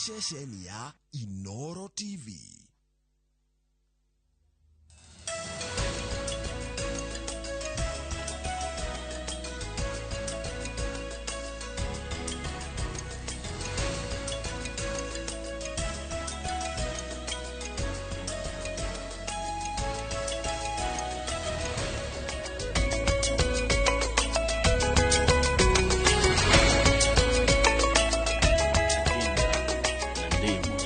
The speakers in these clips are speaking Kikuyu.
Ceceni ya Inoro TV.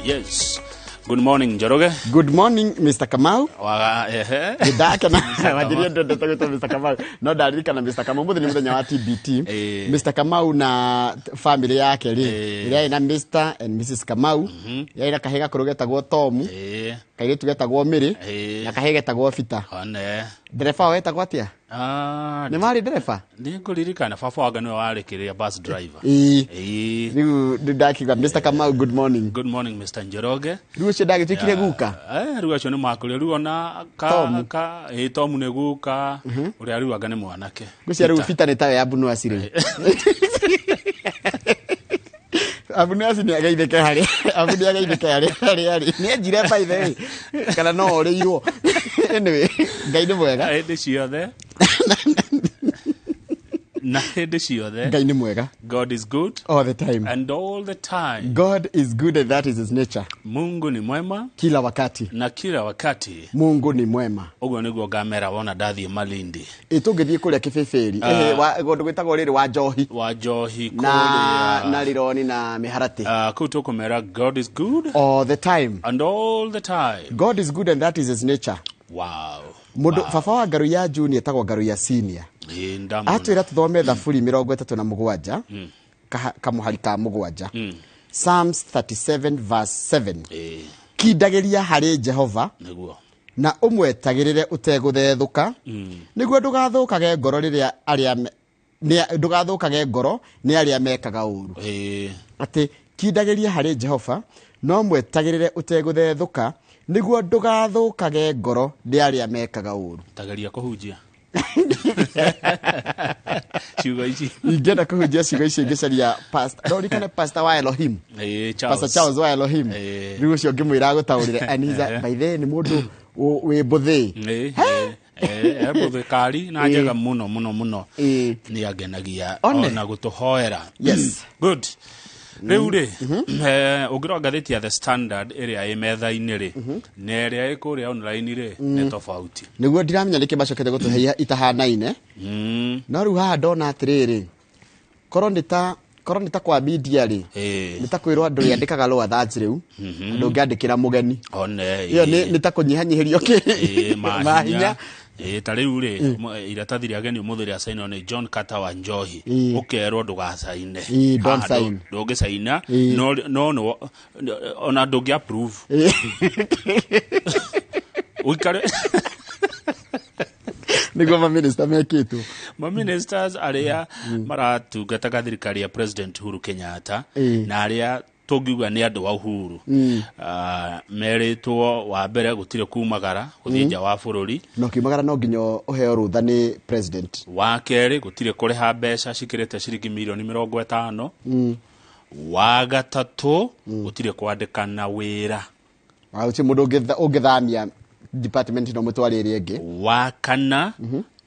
Yes. Good morning, Njoroge. Good morning, Mr. Kamau. Wa, ehe. Ndakena wanjirie ndendete gwĩtwo Mr. Kamau no ndaririkana Mr. Kamau mũthĩ nĩ mũthenya wa TBT. Mr. Kamau na family yake rĩ, ĩrĩa ĩna Mr. and Mrs. Kamau, yarĩ na kahĩĩ gakũrũ getagwo Tom, kairĩtu getagwo Mary, na kahĩĩ getagwo Peter. One. Ndereba wao etagwo atĩa? Ah, Nĩ marĩ ndereba? Nĩ ngũririkana baba wanga nĩwe warĩ kĩrĩa bus driver. Ĩĩ. Ĩĩ. Rĩu nĩ ndakiuga Mr. Kamau, good morning. Good morning, Mr. Njoroge. Rĩu ũcio ndagĩtuĩkire guka. Rĩu acio nĩ makũrĩa rĩu ona ka Tom. ka ĩ Tom nĩ guka ũrĩa rĩu anga nĩ mwanake. Ngwĩciria rĩu Peter nĩ tawe ya Abunuasi rĩu. Abunuasi nĩ ageithĩke harĩ Abu nĩ ageithĩke harĩ harĩ harĩ nĩ enjire by the way kana no orĩirwo. Anyway, Ngai nĩ mwega. Hĩndĩ ciothe. Na hĩndĩ ciothe. Ngai nĩ mwega. God is good all the time. And all the time. God is good and that is his nature. Mungu ni mwema kila wakati. Na kila wakati. Mungu ni mwema. Ũguo nĩguo ngamera wona ndathiĩ Malindi. Ĩ tũngĩthiĩ kũrĩa kĩbĩbĩri. Kũndũ gwĩtagwo rĩrĩ wa njohi. Wa njohi Na kũrĩa. na rironi na mĩharatĩ. Kũu tũkũmera God is good all the time. And all the time. God is good and that is his nature. Wow. Mũndũ baba wa Ngaru ya junior etagwo Ngaru ya senior. Ĩ, ndamũona. Atwĩra tũthome Thaburi 37, kamũhari ka 7. Psalms 37 verse 7. Kindagĩria harĩ Jehova Nĩguo. na ũmwetagĩrĩre ũtegũthethũka, nĩguo ndũgathũkage ngoro rĩrĩa arĩa me-, nĩ, ndũgathũkage ngoro nĩ arĩa mekaga ũru. Atĩ kindagĩria harĩ Jehova no mwetagĩrĩre ũtegũthethũka, nĩguo ndũgathũkage ngoro nĩ arĩa mekaga ũru. Tageria kũhunjia. Ciugo ici. Ingĩenda kũhunjia ciugo ici ngĩcaria pastor. No ũririkane pastor wa Elohim. Charles. Pastor Charles wa Elohim. Rĩu ũcio ngĩmwĩra agũtaũrĩre. And he's a, by the way, nĩ mũndũ wĩ mbũthĩ. Mbũthĩ kari na njega mũno, mũno, mũno. Nĩ angenagia One. ona gũtũhoera. Yes. Good. Rĩu rĩ, ũngĩrora ngathĩti ya The Standard ĩrĩa ĩ metha-inĩ rĩ, na ĩrĩa ĩ kũrĩa online rĩ, nĩ tofauti. Nĩguo ndiramenya nĩkĩ macokete gũtũhe itahanaine. No rĩu haha ndona atĩrĩrĩ, korwo nĩ ta kwa media rĩ, nĩ ta kwĩrwo andũ rĩandĩkaga lower thirds rĩu, andũ ũngĩandĩkĩra mũgeni. One, Ĩyo nĩ ta kũnyihanyihĩrio kĩ? Mahinya. Mahinya. Ta rĩu rĩ, iratathi rĩa ageni ũmũthĩ rĩacainwo nĩ John Carter wa Njohi. Ũkerwo ndũgacaine. Don't Haha sign. ndũngĩcaina, no, no, ona ndũngĩ approve. Ũikare. Nĩguo maminista mekĩtwo. Maministers arĩa maratungataga thirikari ya President Uhuru Kenyatta na arĩa tũngiuga nĩ andũ a Uhuru. Merĩtwo wa mbere gũtirĩ kumagara gũthiĩ nja wa bũrũri. Na ũkiumagara no nginya ũheo rũtha nĩ president. Wa kerĩ gũtirĩ kũrĩha mbeca cikĩrĩte ciringi mirioni mĩrongo ĩtano. Wa gatatũ gũtirĩ kwandĩkana wĩra. Wa gũtirĩ mũndũ ũngĩthamia department ĩno mũtware ĩrĩa ĩngĩ. Wa kana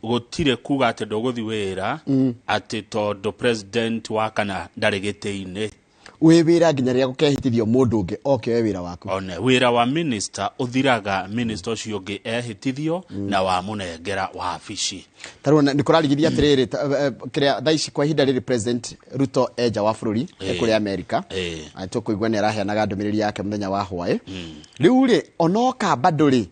gũtirĩ kuga atĩ ndũgũthiĩ wĩra atĩ tondũ president wa kana ndarĩ gĩtĩ-inĩ. Wĩ wĩra nginya rĩrĩa gũkehĩtithio mũndũ ũngĩ oke oe wĩra waku. One wĩra wa minister ũthiraga minister ũcio ũngĩ ehĩtithio na wamũnengera wabici. Ta rĩu nĩ kũrarigithia atĩrĩrĩ, kĩrĩa thaa ici kwa ihinda rĩrĩ President Ruto e nja wa bũrũri, e kũrĩa Amerika. Tũkũigua nĩ araheanaga ndũmĩrĩri yake mũthenya wa hwaĩ. Rĩu rĩ, onoka bado rĩ,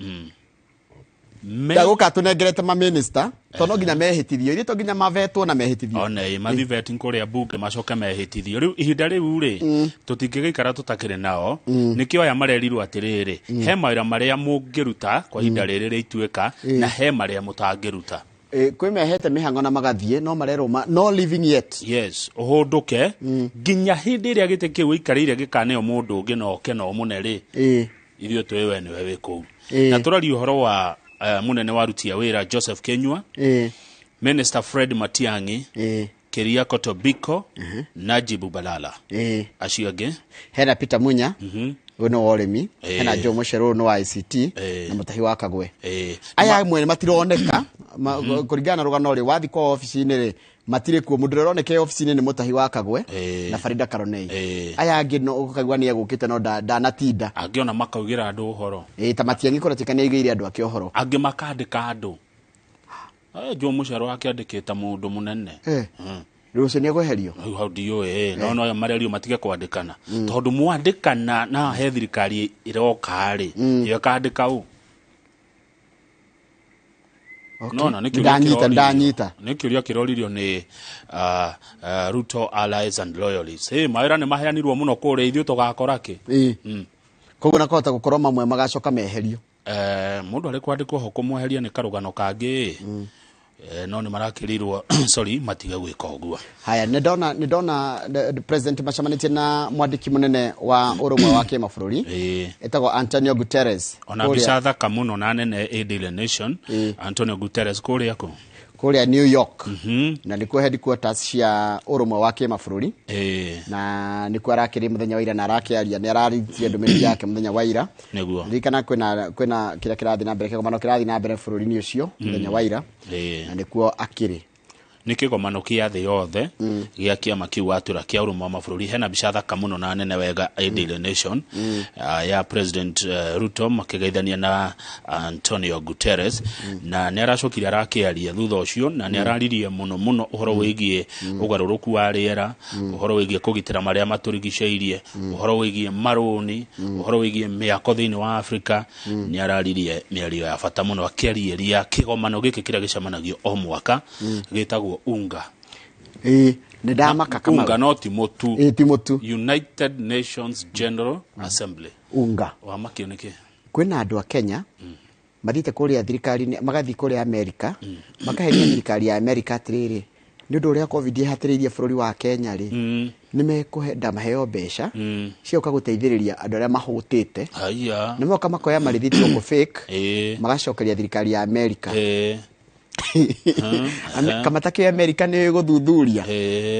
Ndagũka tũnengerete ma minister, tondũ no nginya mehĩtithio, ithuĩ to nginya mavetwo na mehĩtithio. One, ĩ, mathiĩ vetting kũrĩa bunge macoke mehĩtithio. Rĩu ihinda rĩu rĩ, tũtingĩgĩikara tũtakĩrĩ nao. Nĩkĩo aya marerirwo atĩrĩrĩ, he mawĩra marĩa mũngĩruta kwa ihinda rĩrĩ rĩituĩka, na he marĩa mũtangĩruta. Kwĩ mehete mĩhang'o na magathiĩ, no marerwo no living yet. Yes, ũhũndũke, nginya hĩndĩ ĩrĩa gĩtĩ kĩu ũikarĩire gĩkaneo mũndũ ũngĩ na oke na ũmũne rĩ. Ithuĩ tũĩ we nĩwe wĩ kũu. Na tũraria ũhoro wa mũnene wa aruti a wĩra Joseph Kinyua, Minister Fred Matiang'i, Keriako Tobiko, Najibu Balala. Acio angĩ? Hena Peter Munya, ũyũ nĩ wa ũrĩmi, hena Joe Mucheru, ũyũ nĩ wa ICT, na Mũtahi wa Kagwe. Aya amwe matironeka kũringana na rũgano rĩ, wathiĩ kwa obici-inĩ rĩ, matirĩ kuo. Mũndũ ũrĩa ũroneka obici-inĩ nĩ Mũtahi wa Kagwe na Farida Karonei. Aya angĩ no ũkaigua nĩ egũkĩte no ndanatinda. Angĩ ona makaugĩra andũ ũhoro. Ta Matiang'i kũratuĩka nĩ aigĩire andũ ake ũhoro. Angĩ makandĩka andũ. Joe Mucheru akĩandĩkĩte mũndũ mũnene. Rĩu ũcio nĩ egweherio. Rĩu hau ndiũĩ, no marerio matige kwandĩkana, tondũ mwandĩkana na he thirikari ĩroka rĩ, ĩyo ĩkandĩka ũ? No nĩ kĩũria Ndanyita, kĩroririo. ndanyita. Nĩ kĩũria kĩroririo nĩ Ruto allies and loyalists. Hey, mawĩra nĩ maheanirwo mũno kũrĩa, ithuĩ tũgakora kĩ? Koguo na kũhota gũkorwo mamwe magacoka meherio. Mũndũ arĩ kwandĩkwo ho kũmweheria nĩ karũgano kangĩ. No nĩ marakĩrirwo, sorry, matige gwĩka ũguo. Haya, nĩ ndona president macemanĩtie na mwandĩki mũnene wa ũrũmwe wa kĩmabũrũri, ĩtagwo Antonio Guterres. Ona mbica thaka mũno na nene ĩ Daily Nation. Antonio Guterres kũrĩa kũ? Kũrĩa New York, na nĩkuo headquarters cia ũrũmwe wa kĩmabũrũri, na nĩkuo arakĩrĩ mũthenya wa ira na arakĩaria, nĩ araritie ndũmĩrĩri yake mũthenya wa ira. Ririkana kwĩna kĩrĩa kĩrathiĩ na mbere, kĩgomano kĩrathiĩ na mbere bũrũri-inĩ ũcio mũthenya wa ira, na nĩkuo akĩrĩ. Nĩ kĩgomano kĩa thĩ yothe gĩa kĩama kĩu watũra kĩa ũrũmwe wa mabũrũri. Hena mbica thaka mũno na nene wega ĩ Daily Nation, ya President Ruto makĩgeithania na Antonio Guterres, na nĩ aracokire arakĩaria thutha ũcio, na nĩ araririe mũno mũno ũhoro wĩgiĩ ũgarũrũku wa rĩera, ũhoro wĩgiĩ kũgitĩra marĩa matũrigicĩirie, ũhoro wĩgiĩ marũni, ũhoro wĩgiĩ mĩako thĩinĩ wa Afrika. Nĩ araririe mĩario ya bata mũno akĩarĩria kĩgomano gĩkĩ kĩrĩa gĩcemanagio o mwaka gĩtagwo UNGA. Ĩĩ, nĩ ndamaka Kamau. UNGA no ti mũtu. Ĩĩ, ti mũtu. United Nations General Assembly. UNGA. Wamakio nĩkĩ? Kwĩna andũ a Kenya mathiĩte kũrĩa thirikari-inĩ, magathiĩ kũrĩa Amerika, makaheria thirikari ya Amerika atĩrĩrĩ, nĩ ũndũ ũrĩa COVID ĩhatĩrĩirie bũrũri wa Kenya rĩ, nĩ mekũhenda maheo mbeca cia gũka gũteithĩrĩria andũ arĩa mahũtĩte. Haya. Nĩ moka makoya marithiti gũkũ fake, magacokeria thirikari ya Amerika. Kamata kĩ Amerika nĩ gũthuthuria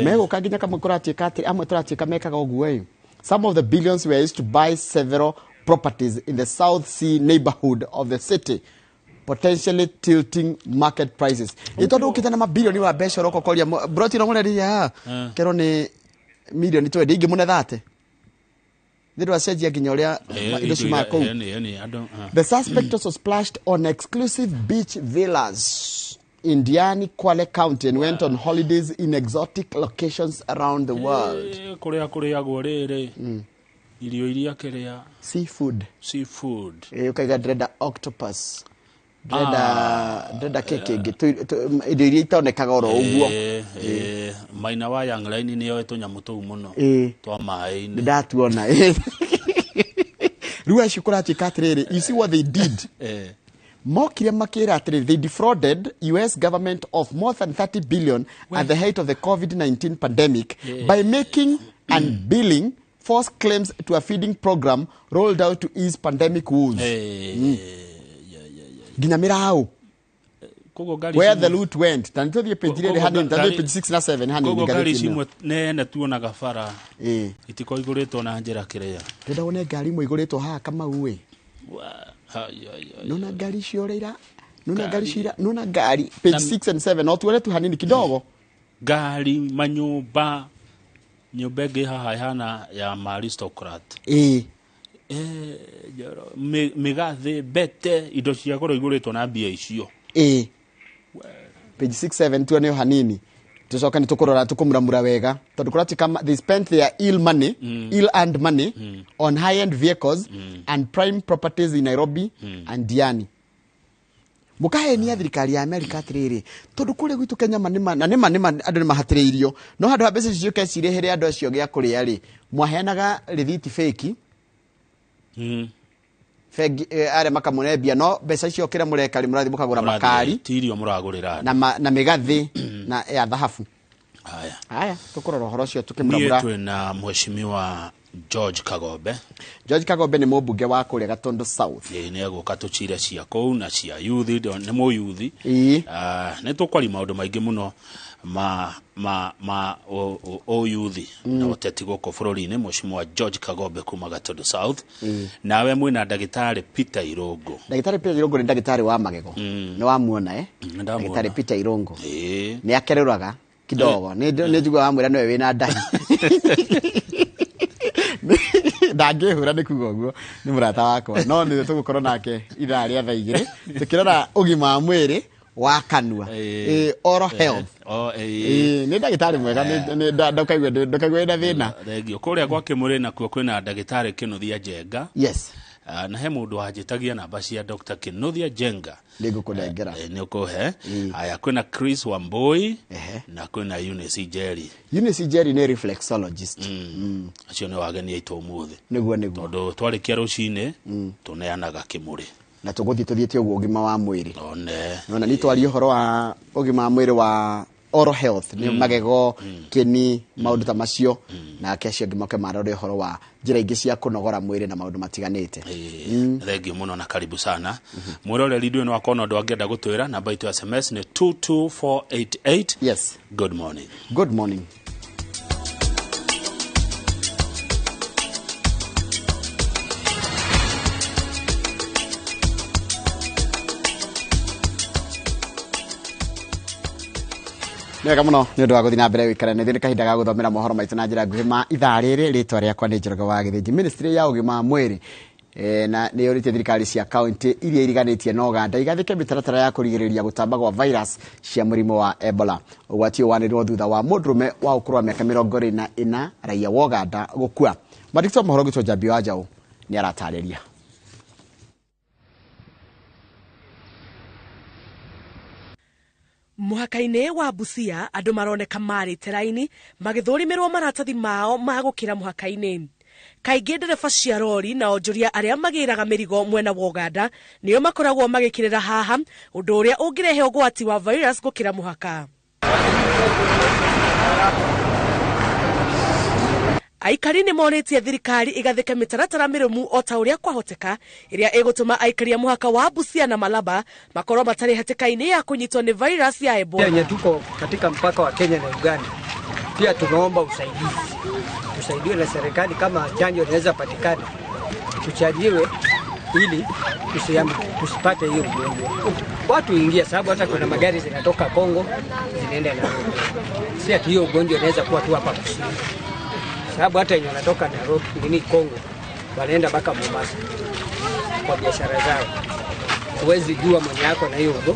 megũka nginya kamwe kũratuĩka atĩ amwe tũratuĩka mekaga ũguo ĩ. Some of the billions were used to buy several properties in the South Sea neighborhood of the city, potentially tilting market prices. Ĩ tondũ ũkĩte na mabilioni wa mbeca, ũroka ũkoria broti ĩno mũrendia haha, kerwo nĩ milioni 20, ingĩ mũne 30, nĩ ũndũ acenjia nginya ũrĩa indo ciumaga kũu. Ĩni andũ. The suspect also splashed on exclusive beach villas in Diani, Kwale County and went on holidays in exotic locations around the world. Kũrĩa kũrĩagwo rĩrĩ irio iria kĩrĩa Seafood. Seafood. Ukaiga ndĩrenda octopus. Ndĩrenda kĩ kĩngĩ, indo iria itonekaga oro ũguo. Maina wa Young Line nĩ oĩ tũnyamũ tũu mũno twa maĩ-inĩ. Nĩ ndatuona. Rĩu acio kũratuĩka atĩrĩrĩ, you see what they did? Mokire makĩra atĩrĩrĩ, they defrauded US government of more than 30 billion at the height of the COVID-19 pandemic by making and billing false claims to a feeding program rolled out to ease pandemic woes. Nginya mĩraũ. Koguo ngari Where the loot went, na nĩtũthiĩ page rĩrĩ hanini, tathiĩ page 6 na 7 hanini. Koguo ngari Ngathĩti ĩno. cimwe nene tuonaga bara itikorwo igũrĩtwo na njĩra kĩrĩa. Ndĩrenda wone ngari imwe igũrĩtwo haha Kamau ĩ. Hai, hai, hai. Nona ngari icio ũrĩa ira, nona ngari icio ira, nona ngari page 6 and 7, no tuone tu hanini kidogo. Ngari, manyũmba, nyũmba ĩngĩ haha ĩhana ya ma aristocrat. Mĩgathĩ, mbete, indo cia goro igũrĩtwo na mbia icio. Page 6 7 tuone o hanini, tucoke nĩ tũkũrora tũkũmuramura wega, tondũ kũratuĩka they spent their ill money, ill earned money on high end vehicles and prime properties in Nairobi and Diani. Mũkahenia thirikari ya Amerika atĩrĩrĩ, tondũ kũrĩa gwitũ Kenya ma nĩma na nĩma nĩma andũ nĩ mahatĩrĩirio, no handũ ha mbeca icio ciũke cirĩhĩre andũ acio gĩa kũrĩa rĩ, mwaheanaga rĩthiti fake, bengi arĩa makamũne mbia, no mbeca icio kĩrĩa mũreka rĩ, mũrathiĩ mũkagũra makari. Ti irio mũragũrĩra andũ. Na mĩgathĩ na ya thahabu. Haya. Haya, tũkũrora ũhoro ũcio Niĩ tũkĩmuramura. twĩna mheshimiwa George Kagombe. George Kagombe nĩ mũmbunge wa kũrĩa Gatundu South. Nĩ egũka tũcire cia kũu na cia yuthi, nĩ mũyuthi. Nĩ tũkwaria maũndũ maingĩ mũno ma ũyuthi na ũteti gũkũ bũrũri-inĩ. Mheshimiwa George Kagombe kuma Gatundu South. Nawe mwĩna ndagĩtarĩ Peter Irũngũ. Ndagĩtarĩ Peter Irũngũ nĩ ndagĩtarĩ wa magego. Nĩ wamuona ndagĩtarĩ Peter Irũngũ nĩ akerũraga kidogo. Nĩ njiguaga wamwĩra nĩwe wĩna ndahi. Ndangĩhũra nĩ kuga ũguo, nĩ mũrata wakwa, no nĩ tũgũkorwo nake ithaa rĩa thaa 2 tũkĩrora ũgima wa mwĩrĩ wa kanua, oral health. Nĩ ndagĩtarĩ mwega, ndũkaigua wĩna thĩna. Thengio. Kũrĩa gwa Kĩmũrĩ nakuo kwĩna ndagĩtarĩ Kĩnuthia Njenga. Yes. Na he mũndũ wanjĩtagia namba cia Dr. Kĩnuthia Njenga. Nĩngũkũnengera. Nĩ ũkũhe. Aya, kwĩna Chris Wambui na kwĩna Eunice Njeri. Eunice Njeri nĩ reflexologist. Acio nĩ wageni aitũ ũmũthĩ. Nĩguo nĩguo. Tondũ twarĩkia rũcinĩ tũneanaga Kĩmũrĩ. Na tũgũthiĩ tũthiĩte ũguo ũgima wa mwĩrĩ. One. Nona nĩ twarie ũhoro wa ũgima wa mwĩrĩ wa oral health, nĩ magego, kĩni, maũndũ ta macio. Nake acio angĩ moke marore ũhoro wa njĩra ingĩ cia kũnogora mwĩrĩ na maũndũ matiganĩte. Thengio mũno na karibu sana. Mwĩroreri ndũĩ no akorwo na ũndũ angĩenda gũtwĩra, namba itũ ya SMS nĩ 22488. Yes. Good morning. Good morning. Nĩ wega mũno nĩ ũndũ wa gũthiĩ na mbere gũikara na ithuĩ. Nĩ kahinda ga gũthomera mohoro maitũ na njĩra nguhĩ ma ithaa rĩrĩ. Rĩtwa rĩakwa nĩ Njoroge wa Gĩthĩnji. Ministry ya ũgima wa mwĩrĩ na nĩ yũrĩtie thirikari cia kaunti iria iriganĩtie na Ũganda igathĩke mĩtaratara ya kũrigĩrĩria gũtamba gwa virus cia mũrimũ wa Ebola. Ũgwati ũyũ wanĩrĩrwo thutha wa mũndũrũme wa ũkũrũ wa mĩaka 24 raia wa Ũganda gũkua. Mwandĩki wa mohoro gwitũ Njambi wa Njaũ nĩ aratarĩria. Mũhaka-inĩ wa Busia andũ maroneka marĩte raini magĩthũrimĩrwo maratathi mao ma gũkĩra mũhaka-inĩ. Kaingĩ ndereba cia rori na onjoria arĩa magĩraga mĩrigo mwena wa Ũganda nĩo makoragwo magĩkĩrĩra haha, ũndũ ũrĩa ũngĩrehe ũgwati wa virus gũkĩra mũhaka. Aikari nĩ morĩtie thirikari igathĩke mĩtaratara mĩrũmu o ta ũrĩa kwahoteka ĩrĩa ĩgũtũma aikari a mũhaka wa Busia na Malaba makorwo matarĩ hatĩka-inĩ ya kũnyitwo nĩ virus ya Ebola. Yenye tuko katika mpaka wa Kenya na Uganda, pia tunaomba usaidizi, tusaidiwe na serikali kama chanjo inaweza patikana, tuchanjiwe ili tusipate hiyo ugonjwa. Watu ingia, sababu hata kuna magari zinatoka Kongo zinaenda Nairobi. Si ati hiyo ugonjwa inaweza kuwa tu hapa kusini, sababu hata yenye wanatoka Nairobi nini Kongo wanaenda mpaka Mombasa kwa biashara zao. Huwezi jua mwenye yako na hiyo ugonjwa.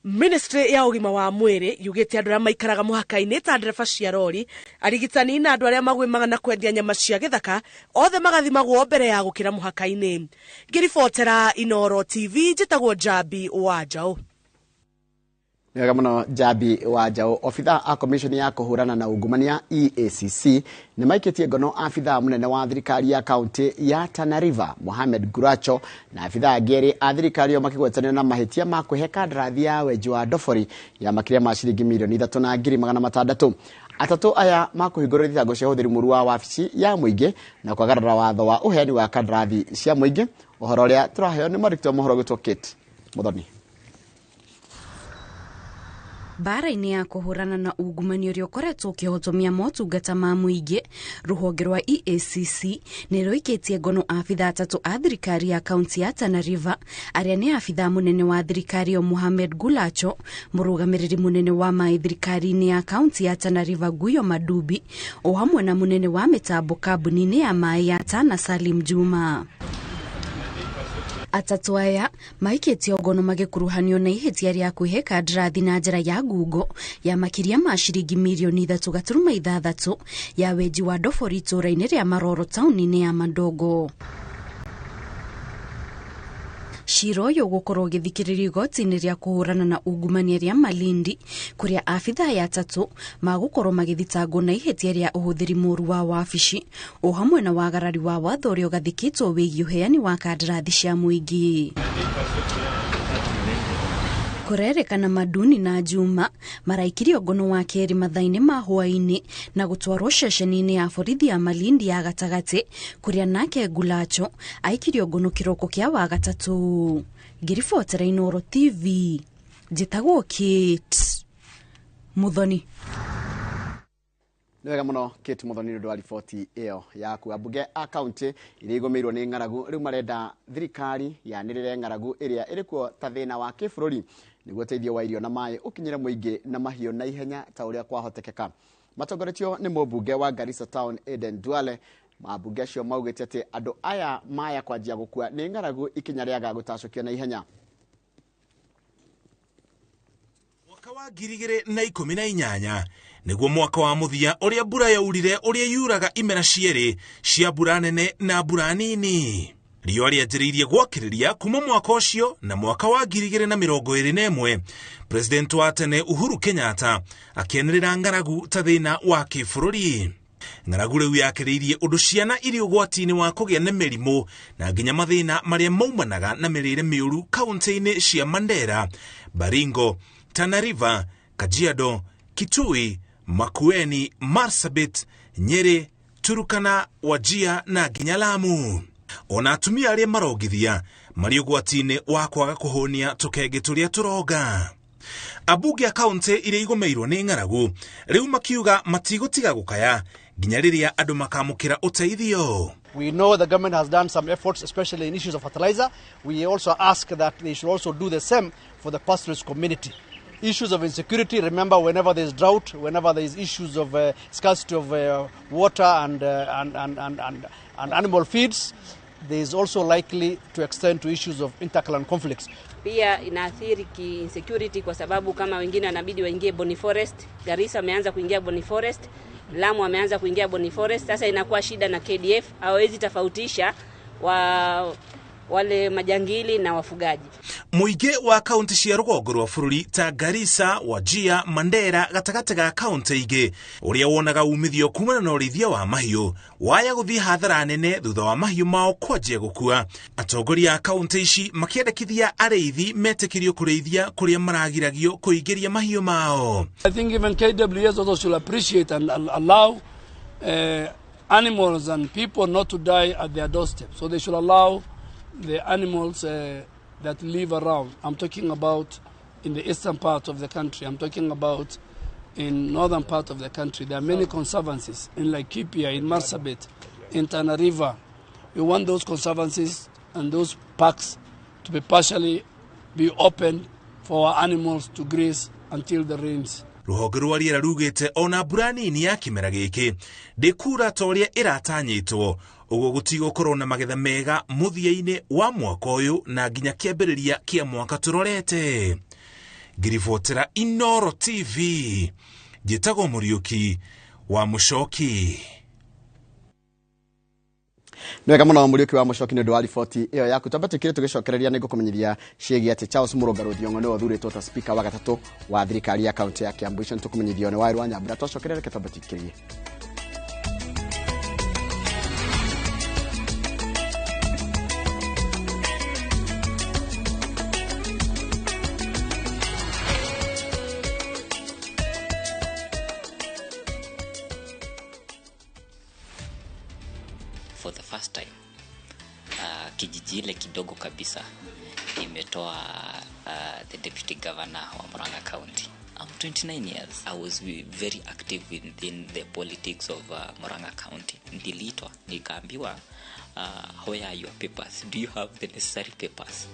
Ministry ya ũgima wa mwĩrĩ yugĩte andũ arĩa maikaraga mũhaka-inĩ ta ndereba cia rori, arigitani na andũ arĩa magwĩmaga na kwendia nyama cia gĩthaka othe magathimagwo mbere ya gũkĩra mũhaka-inĩ. Ngĩribotera Inooro TV, njĩtagwo Njambi wa Njaũ. Nĩ wega mũno Njambi wa Njaũ. Obithaa a commission ya kũhũrana na ungumania EACC nĩ maikĩtie ngono abithaa mũnene wa thirikari ya kaunti ya Tana River Mohamed Guracho na abithaa angĩ erĩ a thirikari ĩyo makĩgwetanio na mahĩtia ma kwĩhe kandarathi ya wenji wa ndobori ya makĩria ma ciringi mirioni 3,600,000. Atatũ aya makũhingũrĩra thitango cia ũhũthĩri mũũru wa wabici ya mũingĩ na kwagarara watho wa ũheani wa kandarathi cia mũingĩ. Ũhoro ũrĩa tũraheo nĩ mwandĩki wa mohoro gwĩtwo Kate Muthoni. Mbara-inĩ ya kũhũrana na ungumania ũrĩa ũkoretwo ũkĩhotomia motungata ma mũingĩ, rũhonge rwa EACC nĩ rũikĩtie ngono abithaa atatũ a thirikari ya kaunti ya Tana River arĩa nĩ abithaa mũnene wa thirikari ĩyo Mohamed Gulacho, mũrũgamĩrĩri mũnene wa maĩ thirikari-inĩ ya kaunti ya Tana River Guyo Madubi, o hamwe na mũnene wa mĩtambo kambuni-inĩ ya maĩ ya Tana Salim Juma. Atatũ aya maikĩtio ngono magĩkuruhanio na ihĩtia rĩa kwĩhe kandarathi na njĩra ya ngungo ya makĩria ma ciringi mirioni 3.6 ya wenji wa ndobori itũũra-inĩ rĩa Maroro taũni-inĩ ya Mandongo. Cira ũyũ ũgũkorwo ũgĩthikĩrĩrio igoti-inĩ rĩa kũhũrana na ungumania rĩa Malindi kũrĩa abithaa aya atatũ magũkorwo magĩthitangwo na ihĩtia rĩa ũhũthĩri mũũru wa wabici o hamwe na wagarari wa watho ũrĩa ũgathĩkĩtwo wĩgiĩ ũheani wa kandarathi cia mũingĩ. Kũrerĩkana Maduni na Juma maraikirio ngono wa kerĩ mathaa-inĩ ma hwaĩ-inĩ na gũtwarwo ceceni-inĩ ya borithi ya Malindi ya gatagatĩ kũrĩa nake Gulacho aikirio ngono kĩroko kĩa Wagatatũ. Ngĩribotera Inooro TV, njĩtagwo Kate Muthoni. Nĩ wega mũno Kate Muthoni nĩ ũndũ wa riboti ĩyo yaku. Ambunge a kaunti iria igũmĩirwo nĩ ng'aragu rĩu marenda thirikari yanĩrĩre ng'aragu ĩrĩa ĩrĩ kuo ta thĩna wa kĩbũrũri nĩguo ũteithio wa irio na maĩ ũkinyĩre mũingĩ na mahiũ na ihenya ta ũrĩa kwahotekeka. Matongoretio nĩ mũmbunge wa Garissa Town Aden Duale, ambunge acio maugĩte atĩ andũ aya maya kwanjia gũkua nĩ ng'aragu ikinya rĩaga gũtacũkio na ihenya. Mwaka wa 2018 nĩguo mwaka wa mũthia ũrĩa mbura yaurire ũrĩa yuraga imera cierĩ cia mbura nene na mbura nini. Riũa rĩanjĩrĩirie gwakĩrĩria kuma mwaka ũcio na mwaka wa 2021 President wa tene Uhuru Kenyatta akĩanĩrĩra ng'aragu ta thĩna wa kĩbũrũri. Ng'aragu rĩu yakĩrĩirie ũndũ ciana irĩ ũgwati-inĩ wa kũgĩa na mĩrimũ na nginya mathĩna marĩa maumanaga na mĩrĩre mĩũru kaunti-inĩ cia Mandera, Baringo, Tana River, Kajiado, Kitui, Makueni, Marsabit, Nyeri, Turukana, Wajia na nginya Lamu. Ona atumia arĩa marongithia marĩ ũgwati-inĩ wa kwaga kũhũnia tũkenge tũrĩa tũronga. Ambunge a kaunti iria igũmĩirwo nĩ ng'aragu rĩu makiuga matigũtiga gũkaya nginya rĩrĩa andũ makamũkĩra ũteithio. We know the government has done some efforts, especially in issues of fertilizer. We also ask that they should also do the same for the pastoralist community. Issues of insecurity, remember, whenever there is drought, whenever there is issues of scarcity of water and animal feeds, there is also likely to extend to issues of interclan conflicts. Pia inaathiri ki insecurity kwa sababu kama wengine wanabidi waingie Boni Forest, Garissa wameanza kuingia Boni Forest, Lamu wameanza kuingia Boni Forest. Sasa inakuwa shida na KDF hawawezi tofautisha wale majangili na wafugaji. Mũingĩ wa kaunti cia rũgongo rwa bũrũri ta Garissa, Wajia, Mandera gatagatĩ ga kaunti ingĩ ũrĩa wonaga umithio kumana na ũrĩithia wa mahiũ waya gũthiĩ hathara nene thutha wa mahiũ mao kwanjia gũkua. Atongoria a kaunti ici makĩendekithia arĩithi metĩkĩrio kũrĩithia kũrĩa maragiragio kũingĩria mahiũ mao. I think even KWS also should appreciate and allow animals and people not to die at their doorstep. So they should allow the animals that live around. I'm talking about in the eastern part of the country. I'm talking about in northern part of the country. There are many conservancies in Laikipia, in Marsabit, in Tana River. We want those conservancies and those parks to be partially be open for our animals to graze until the rains. Rũhonge rwa rĩera rugĩte ona mbura nini ya kĩmera gĩkĩ ndĩkura ta ũrĩa ĩratanyĩtwo, ũguo gũtigũkorwo na magetha mega mũthia-inĩ wa mwaka ũyũ na nginya kĩambĩrĩria kĩa mwaka tũrorete. Ngiribotera Inooro TV, njĩtagwo Mũriũki wa Mũcoki. Nĩ wega mũno Mũriũki wa Mũcoki nĩ ũndũ wa riboti ĩyo yaku. Twambe tũkire tũgĩcokereria nĩ ngũkũmenyithia ciĩgiĩ atĩ Charles Mũrũngarũ Thiong'o nĩwe ũthurĩtwo ta speaker wa gatatũ wa thirikari ya kaunti ya Kiambu. Icio nĩtũkũmenyithio nĩ Waĩrũ wa Nyambura. Twacokereria reke twambe tũikĩrie. For the first time, kijiji ile kidogo kabisa imetoa the deputy governor wa Murang'a County. I'm 29 years. I was very active within the politics of Murang'a County. Niliitwa nikaambiwa, where are your papers? Do you have the necessary papers?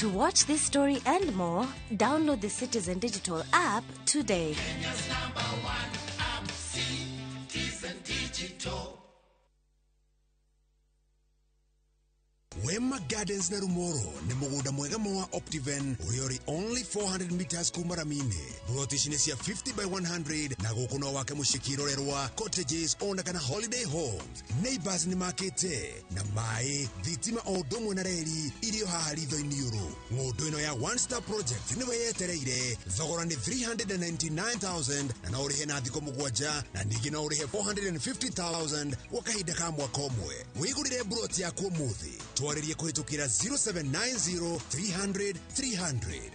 To watch this story and more, download the Citizen Digital app today. Kenya's number one app, Citizen Digital. Wema Gardens na Rumoro nĩ mũgũnda mwega wa Optiven ũrĩa ũrĩ only 400 meters kuma rami-inĩ. Buroti ici nĩ cia 50 by 100 na gũkũ no wake mũciĩ kĩrorerwa, cottages ona kana holiday homes. Neighbors nĩ makĩte na maĩ, thitima o ũndũ ũmwe na reri irio haha ritho-inĩ ũrũ. Ng'ũndũ ĩno ya One Star Project nĩwe yetereire. Thogora nĩ 399,000 na no ũrĩhe na thikũ 7 na ningĩ no ũrĩhe 450,000 gwa kahinda ka mwaka ũmwe. Wĩgũrĩre buroti yaku ũmũthĩ. Twarĩrie kũhĩtũkĩra 0790 300 300.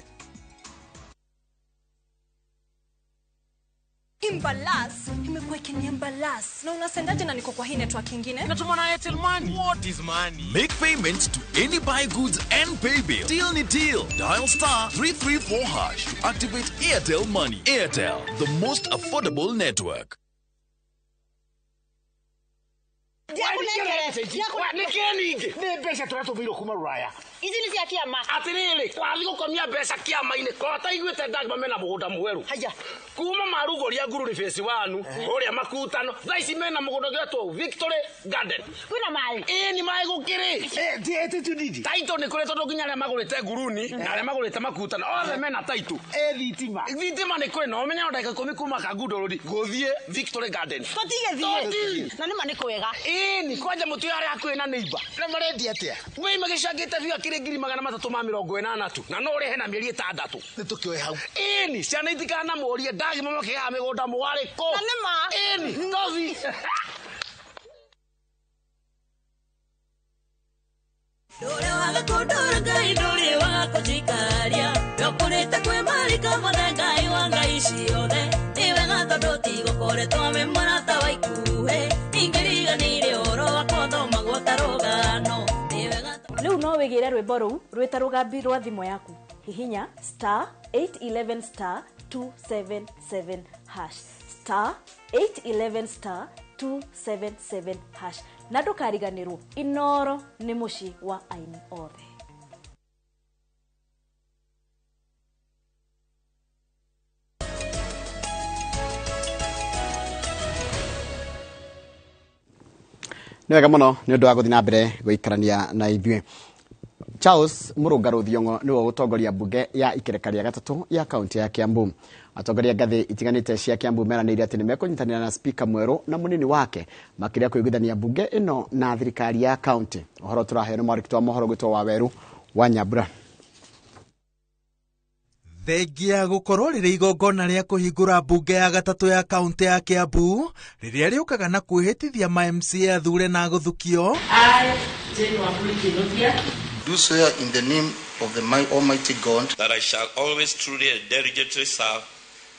Imbalas imekuwa ikiniembalas. Na unasendaje na niko kwa hii network ingine? Natuma na Airtel Money. What is money? Make payments to any buy goods and pay bill. Deal ni deal. Dial star 334 hash to activate Airtel Money. Airtel, the most affordable network. Nä mbeca tå ratå kuma ruraya. Ici nä cia kä ama. Atä rä rä wathiä gå komia mbeca kä ama-inä ko taiguä te ndagima mena må gå nda mwerå kuma marugåria ngururi phase 1 å rä a makutano thaa ici mena må gå nda getwo Victory Garden. Kwĩna maĩ? Ĩĩ nĩ maĩ gũkĩrĩ taitũ nĩ kũrĩ tondũ nginya arĩa magũrĩte nguruni na arĩa magũrĩte makutano othe mena taitũ. Thitima thitima nĩ kũrĩ na ũmenye no ndagĩka 10 kuma Kangundo Road gũthiĩ Victory Garden. Tũtigĩthiĩ na nĩ ma nĩ kwega. Ĩĩ kwanja mũtu arĩa hakuhĩ na neighbor na marendia atĩa wei magĩcangĩte biũ akĩrĩ 380 tu na no ũrĩhe na mĩeri 6. Nĩ tũkĩoe hau. Ĩni ciana itikanamũrie ndagima makĩgaga mĩgũnda mũwarĩ kũ. Na nĩ ma. Ĩni tothi. Ndũrĩ waga kũndũra Ngai, ndũrĩ waga kũnjikaria. Ndũkũrĩte kwĩ marika mothe Ngai wa ngai ciothe. Nĩ wega tondũ tigũkoretwo wĩ mũrata wa ikuhĩ. Ingĩriganĩire ũhoro wakwa thomagwo ta rũgano. Rĩu no wĩgĩre rwĩmbo rũu rwĩta rũgambi rwa thimũ yaku. Hihinya star 811 star 277 hash star 811 star 277 hash na ndũkariganĩrwo Inoro nĩ mũciĩ wa aini othe. Nĩ wega mũno nĩ ũndũ wa gũthiĩ na mbere gũikarania na ithuĩ. Charles Mũrũngarũ Thiong'o nĩwe ũgũtongoria mbunge ya ikereka rĩa gatatũ ya kaunti ya Kiambu. Atongoria ngathĩ itiganĩte cia Kiambu meranĩire atĩ nĩmekũnyitanĩra na spika mwerũ na mũnini wake makĩria kũiguithania mbunge ĩno na thirikari ya kaunti. Ũhoro tũraheo nĩ mwandĩki wa mohoro gwĩtwo Waweru wa Nyambura. Thengia gũkorwo rĩrĩ igongona rĩa kũhingũra mbunge ya gatatũ ya kaunti ya Kiambu rĩrĩa rĩũkaga na kwĩhĩtithia ma MCA athure na gũthukio. I, Jane Wambui Kinuthia, do swear in the name of the Almighty God that I shall always truly and diligently serve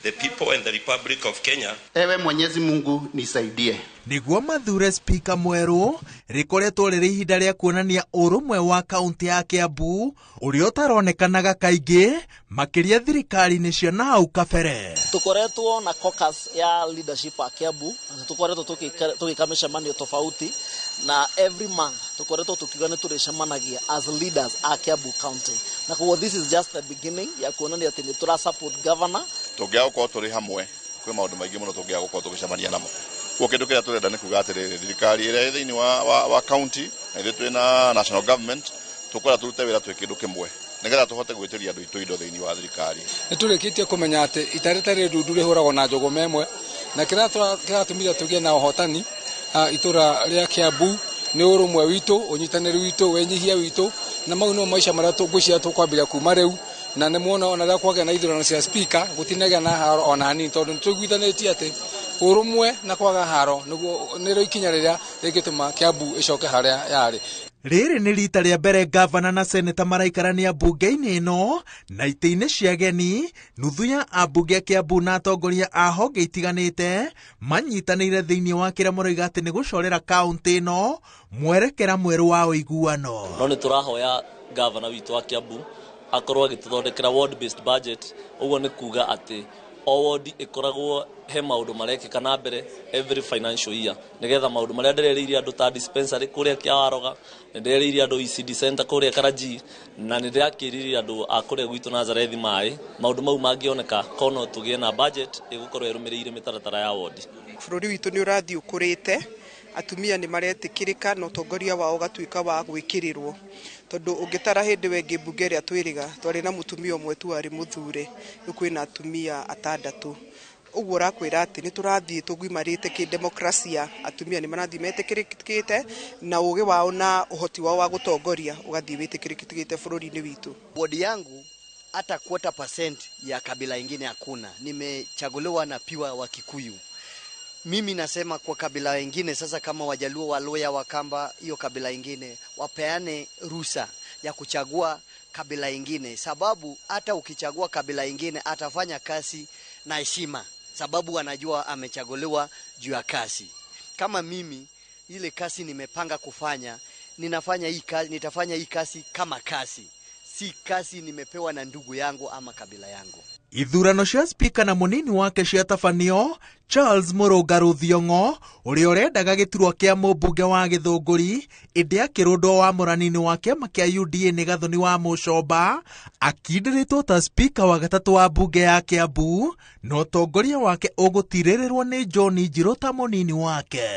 the people and the Republic of Kenya. Ewe Mwenyezi Mungu nisaidie. Nĩguo mathure spika mwerũ rĩkoretwo rĩrĩ ihinda rĩa kuonania ũrũmwe wa kaunti ya Kiambu ũrĩa ũtaronekanaga kaingĩ makĩria thirikari-inĩ cia na hau kabere. Tukoretwo na caucus ya leadership a Kiambu, tukoretwo tũgĩka mĩcemanio tofauti na every month tukoretwo tukiuga nĩ tũrĩcemanagia as leaders a Kiambu County, na koguo this is just the beginning ya kuonania atĩ nĩ tũra support governor. Tũngĩaga gũkorwo tũrĩ hamwe kwĩ maũndũ maingĩ mũno tũngĩaga gũkorwo tũgĩcemania namo. Koguo kĩndũ kĩrĩa tũrenda nĩ kuga atĩrĩrĩ, thirikari ĩrĩa ĩ thĩinĩ wa county na ithuĩ twĩ na national government tũkwenda tũrute wĩra twĩ kĩndũ kĩmwe nĩgetha tũhote gwĩtĩria andũ aitũ indo thĩinĩ wa thirikari. Nĩ tũrĩkĩtie kũmenya atĩ ita rĩtarĩ ndundu rĩhũragwo na njũgũma ĩmwe, na kĩrĩa kĩratũmire tũgĩe na ũhotani itũra rĩa Kiambu nĩ ũrũmwe witũ, ũnyitanĩri witũ, wĩnyihia witũ, na mau nĩmo maica marĩa ngwĩciria tũkwambĩrĩria kuma rĩu. Na nĩ muona ona rĩrĩa kwagĩa na ithurano cia spika gũtinagĩa na haro ona hanini, tondũ nĩ tũiguithanĩtie atĩ ũrũmwe na kwaga haro nĩguo nĩrĩo ikinya rĩrĩa rĩngĩtũma Kiambu ĩcoke harĩa yarĩ. Rĩrĩ nĩ rita rĩa mbere gavana na seneta maraikarania mbunge-inĩ ĩno na itĩ-inĩ cia ageni nuthu ya ambunge a Kiambu na atongoria a honge itiganĩte manyitanĩire thĩinĩ wa kĩrĩa maroiga atĩ nĩ gũcorera kaunti ĩno mwerekera mwerũ wa ũiguano. No nĩ tũrahoya gavana witũ wa Kiambu akorwo agĩtũthondekera ward based budget, ũguo nĩ kuga atĩ o ward ĩkoragwo he maũndũ marekĩka na mbere every financial year nĩgetha maũndũ marĩa ndĩrerĩire andũ ta dispensary kũrĩa Kĩawaroga, nĩ ndĩrerĩire andũ ECD center kũrĩa Karanjii, na nĩ ndĩrakĩrĩire andũ a kũrĩa gwitũ Nazarethi maĩ. Maũndũ mau mangĩoneka kono tũgĩe na budget ĩgũkorwo ĩrũmĩrĩire mĩtaratara ya ward. Bũrũri witũ nĩ ũrathiĩ ũkũrĩte, atumia nĩ maretĩkĩrĩka na ũtongoria wao ũgatuĩka wa gwĩkĩrĩrwo, tondũ ũngĩtara hĩndĩ wengĩ mbunge ĩrĩa twĩrĩga twarĩ na mũtumia ũmwe tu warĩ mũthure, rĩu kwĩna atumia atandatũ. Ũguo ũrakwĩra atĩ nĩ tũrathiĩ tũgimarĩte kĩdemokrasia, atumia nĩ marathiĩ metĩkĩrĩkĩte na ũgĩ wao na ũhoti wao wa gũtongoria ũgathiĩ wĩtĩkĩrĩkĩte bũrũri-inĩ witũ. Wodi yangu hata 25% ya kabila ingine hakuna, nimechaguliwa na piwa wa Kikuyu. Mimi nasema kwa kabila wengine sasa kama Wajaluo, Waluya, Wakamba, hiyo kabila ingine wapeane ruhusa ya kuchagua kabila ingine, sababu hata ukichagua kabila ingine atafanya kazi na heshima. sababu anajua amechaguliwa juu ya kazi. Kama mimi ile kazi nimepanga kufanya, ninafanya hii kazi, nitafanya hii kazi kama kazi, si kazi nimepewa na ndugu yangu ama kabila yangu. Ithurano cia spika na munini wake ciatabanio Charles Mũrũnga Rũthiong'o ũrĩa ũrendaga gĩturwa kĩa mũmbunge wa Gĩthũngũri ĩndĩ akĩrũndwo wa mũranini wa kĩama kĩa UDA nĩ Gathoni wa Mũcomba akindĩrĩtwo ta spika wa gatatũ wa mbunge ya Kiambu na ũtongoria wake ũgũtirĩrĩrwo nĩ John Njirũ ta mũnini wake.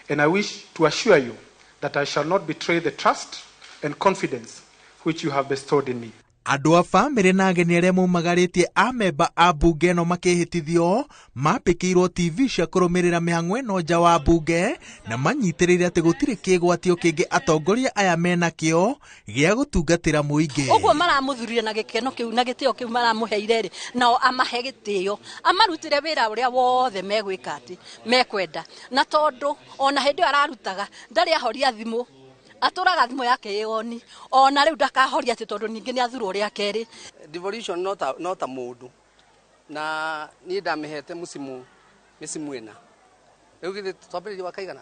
And I wish to assure you that I shall not betray the trust and confidence which you have bestowed in me. Andũ a bamĩrĩ na ageni arĩa maumagarĩtie amemba a mbunge ĩno makĩhĩtithio mambĩkĩirwo TV cia kũrũmĩrĩra mĩhang'o ĩno nja wa mbunge na manyitĩrĩire atĩ gũtirĩ kĩgwatio kĩngĩ atongoria aya menakĩo gĩa gũtungatĩra mũingĩ. Ũguo maramũthurire na gĩkeno kĩu na gĩtĩo kĩu maramũheire rĩ, nao amahe gĩtĩo, amarutĩre wĩra ũrĩa wothe megwĩka atĩ mekwenda, na tondũ ona hĩndĩ ĩyo ararutaga ndarĩ ahoria thimũ, atũraga thimũ yake ĩoni, ona rĩu ndakahoria atĩ tondũ ningĩ nĩ athurwo rĩa kerĩ. Devolution no ta mũndũ, na niĩ ndamĩhete mũcimu mĩcimu ĩna, rĩu githĩ twambĩrĩrie wa kaigana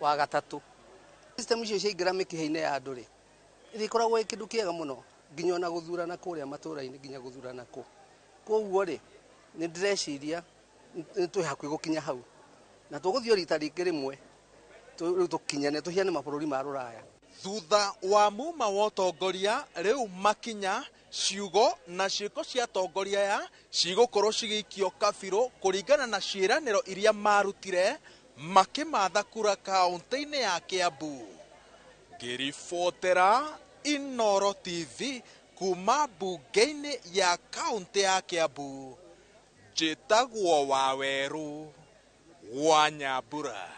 wa gatatũ. System icio ciaingĩra mĩkiha-inĩ ya andũ rĩ, ĩrĩkoragwo ĩ kĩndũ kĩega mũno nginya ona gũthurana kũrĩa matũũra-inĩ, nginya gũthurana kũ. Koguo rĩ, nĩ ndĩreciria nĩ twĩ hakuhĩ gũkinya hau, na tũgũthiĩ rita rĩngĩ rĩmwe rĩu tũkinyane tũhiane mabũrũri ma rũraya. Thutha wa muma wa ũtongoria rĩu makinya ciugo na ciĩko cia atongoria aya cigũkorwo cigĩikio kabirũ kũringana na ciĩranĩro iria marutire makĩmatha kura kaũntĩ-inĩ ya Kiambu. Ngĩribotera Inooro TV kuma mbunge-inĩ ya kaũntĩ ya Kiambu, njĩtagwo Wawerũ wa Nyambura.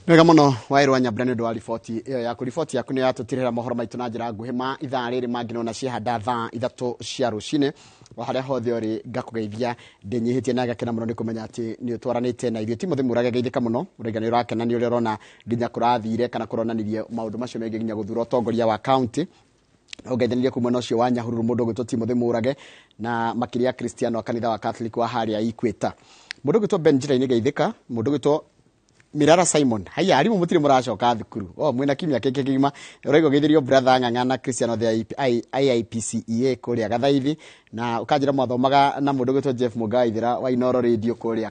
Wega mũno Wawerũ wa Nyambura nĩ ũndũ wa riboti ĩyo yaku. Riboti yaku nĩ yatũtirĩra mohoro maitũ na njĩra nguhĩ ma ithaa rĩrĩ mangĩ nona ciehanda thaa 3 cia rũcinĩ. O harĩa hothe ũrĩ ngakũgeithia ndĩnyihĩtie na ngakena mũno nĩ kũmenya atĩ nĩ ũtwaranĩte na ithuĩ. Timothy Mũrage geithĩka mũno, ũraiga nĩ ũrakena nĩ ũrĩa ũrona nginya kũrathire kana kũronanirie maũndũ macio megiĩ nginya gũthura ũtongoria wa kaunti. Ũngeithanirie kuma mwena ũcio wa Nyahururu mũndũ ũgwĩtwo Timothy Mũrage na makĩria Kristiano wa kanitha wa Catholic wa harĩa Equator. Mũndũ ũgwĩtwo Ben Njirainĩ geithĩka, mũndũ ũgwĩtwo Mirara Simon, haya arimũ mũtirĩ mũracoka thukuru. O mwĩna kiumia kĩngĩ kĩgima. Ũraigua geithĩrio brother Ng'ang'a na Christian the IIPCEA kũrĩa Gathaithi, na ũkanjĩra mwathomaga na mũndũ ũgwĩtwo Jeff Mũgaithĩra wa Inooro Radio kũrĩa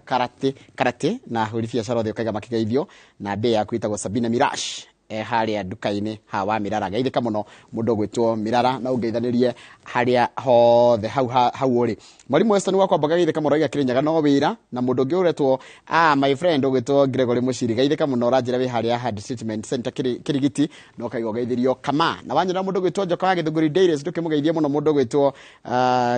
Karate na ahũri biacara othe ũkaiga makĩgeithio, na ndĩ yaku ĩtagwo Sabina Mirash harĩa nduka-inĩ ha wa Mirara. Geithĩka mũno mũndũ ũgwĩtwo Mirara na ũngeithanĩrie harĩa hothe hau hau ũrĩ. Mwalimu Weston wakwa mboga geithĩka mũno ũraiga Kĩrĩnyaga no wĩra, na mũndũ ũngĩ ũretwo my friend ũgwĩtwo Gregory Mũciri geithĩka mũno ũranjĩra wĩ harĩa Hard Treatment Center Kĩrigiti na ũkaiga ũgeithĩrio kama. Na wanyona mũndũ ũgwĩtwo Njoka wa Gĩthũngũri Dairies ndũkĩmũgeithie mũno mũndũ ũgwĩtwo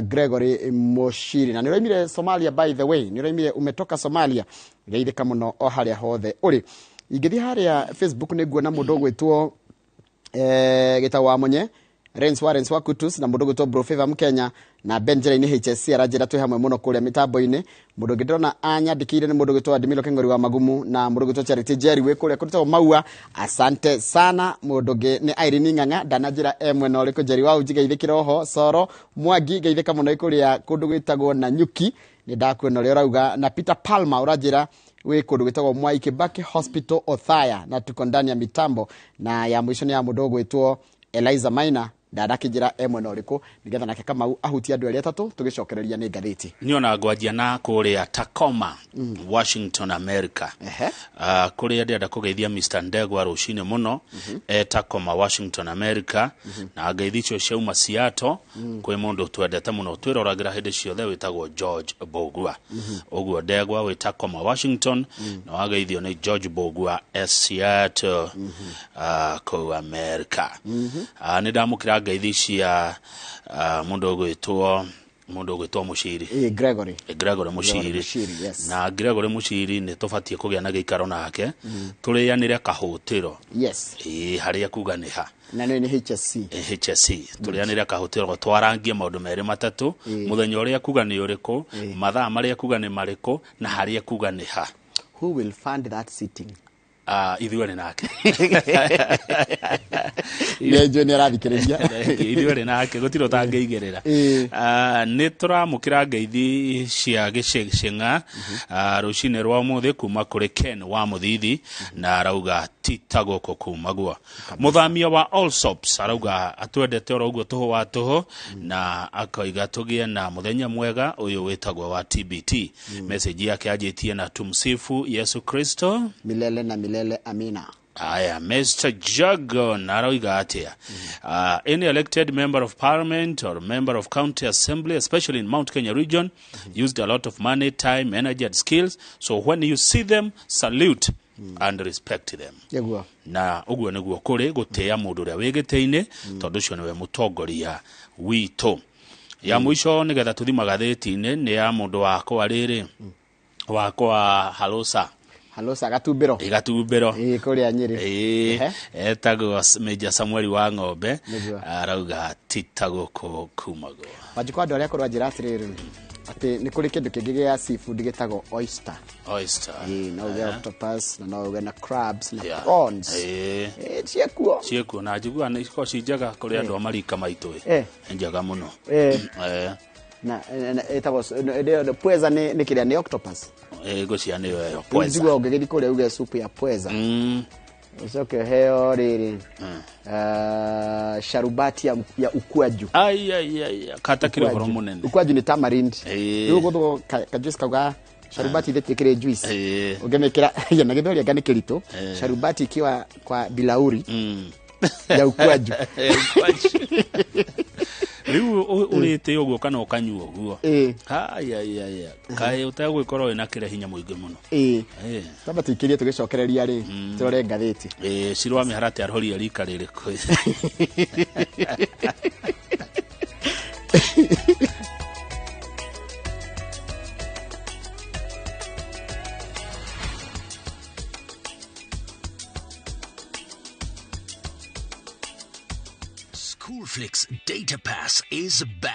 Gregory Mũciri. Na nĩ ũraimire Somalia, by the way, nĩ ũraimire umetoka Somalia, geithĩka mũno o harĩa hothe ũrĩ. Ingĩthiĩ harĩa Facebook nĩ nguona mũndũ ũgwĩtwo Gĩtau wa Munye, Rens wa Rens wa Kutus, na mũndũ ũgwĩtwo Bro Favor Mkenya na Ben Njirainĩ HSC aranjĩra twĩ hamwe mũno kũrĩa mĩtambo-inĩ. Mũndũ ũngĩ ndĩrona anyandĩkĩire nĩ mũndũ ũgwĩtwo Adimilo Keng'ori wa Magumu na mũndũ ũgwĩtwo Charity Jerry wĩ kũrĩa kũrutagwo Maua, asante sana. Mũndũ ũngĩ nĩ Irene Ng'ang'a, ndananjĩra e mwena ũrĩkũ. Jerry wa Uji geithĩkĩra oho, Soro Mwangi geithĩka mũno wĩ kũrĩa kũndũ gwĩtagwo Nanyuki, nĩ ndakuona ũrĩa ũrauga, na Peter Palmer ũranjĩra wĩ kũndũ gwĩtagwo Mwai Kibaki Hospital Othaya, na tuko ndani ya mitambo. Na ya mũico nĩ ya mũndũ ũgwĩtwo Eliza Maina, ndandakĩnjĩra e mwena ũrĩkũ nĩgetha nake Kamau ahutie andũ arĩa atatũ tũgĩcokereria nĩ ngathĩti. Niĩ ona ngwanjia na kũrĩa Tacoma, Washington, America. Kũrĩa ndĩrenda kũgeithia Mr. Ndegwa rũcinĩ mũno, Tacoma, Washington, America. Na ngeithi icio ciauma Seattle, kwĩ mũndũ twendete mũno twĩroragĩra hĩndĩ ciothe wĩtagwo George Mbũgua. Ũguo Ndegwa wĩ Tacoma, Washington, na wageithio nĩ George Mbũgua e Seattle, kũu America. Nĩ ndamũkĩra ngeithi cia mũndũ ũgwĩtwo Mũciri. Gregory. Gregory Mũciri. Mũciri, yes. Na Gregory Mũciri nĩ tũbatiĩ kũgĩa na gĩikaro nake, tũrĩanĩre kahũtĩro. Yes. Harĩa kuga nĩ ha. Na nĩ HSC. HSC. Tũrĩanĩre kahũtĩro twarangie maũndũ merĩ matatũ, mũthenya ũrĩa kuga nĩ ũrĩkũ, mathaa marĩa kuga nĩ marĩkũ, na harĩa kuga nĩ ha. Who will fund that sitting? Ithuerĩ nake. Nĩ njũĩ nĩ arathikĩrĩria. Ithuerĩ nake gũtirĩ ũtangĩigĩrĩra. Nĩ tũramũkĩra ngeithi cia gĩcĩng'a rũcinĩ rwa ũmũthĩ kuma kũrĩ Ken wa Mũthithi, na arauga ti ta gũkũ kumagwo. Mũthamia wa Allsops arauga atwendete oro ũguo tũhũ wa tũhũ, na akoiga tũgĩe na mũthenya mwega ũyũ wĩtagwo wa TBT. Message yake anjĩtie na tumsifu Yesu Kristo milele na milele, amina. Aya, Mr. Jagon aroiga atia? Any elected member of parliament or member of county assembly, especially in Mount Kenya region, used a lot of money, time, energy and skills. So when you see them, salute and respect them. Nĩguo. Na ũguo nĩguo kũrĩ gũtĩĩa mũndũ ũrĩa wĩ gĩtĩ-inĩ, tondũ ũcio nĩwe mũtongoria witũ. Ya mũico nĩgetha tũthi magathĩti-inĩ nĩ ya mũndũ wakwa rĩrĩ wakwa Halosa. Halosa Gatumbĩro. Gatumbĩro. Ĩĩ, kũrĩa Nyĩrĩ. Ĩĩ, etagwo Major Samuel wa Ng'ombe. Nĩguo. Arauga ti ta gũkũ kumagwo. Wanjikũ, andũ arĩa akorwo anjĩra atĩrĩrĩ, atĩ nĩ kũrĩ kĩndũ kĩngĩ gĩa seafood gĩtagwo oyster. Oyster. Ĩĩ, no uge octopus na no uge na crabs na prawns. Ĩĩ. Ciĩkuo. Ciĩkuo, na njiguaga nĩ ikoragwo ci njega kũrĩ andũ a marika maitũ. Nĩ njega mũno. Na ĩtagwo pweza, nĩ kĩrĩa, nĩ octopus. Ngũcia nĩyo ĩyo pweza. Njigua ũngĩgĩthiĩ kũrĩa uge supu ya pweza, ũcoke ũheo rĩrĩ, sharubati ya ukwaju. Ai ai ai, kata kĩrĩ ũhoro mũnene. Ukwaju nĩ tamarind. Rĩu ũgũthwo ka juice kau ga sharubati ithĩ kĩrĩ juice ũngĩmĩkĩra na gĩthweri anga nĩ kĩritũ. Sharubati ikiwa kwa bilauri ya ukwaju. Rĩu ũrĩte ũguo kana ũkanyua ũguo, ai kaĩ ũtegwĩkorwo wĩna kĩrĩa hinya mũingĩ mũno. Tamba tũikĩrie tũgĩcokereria rĩ, tũrore ngathĩti. Ciro wa mĩharatĩ aroria rika rĩrĩkũ? Schoolflix Data Pass is back.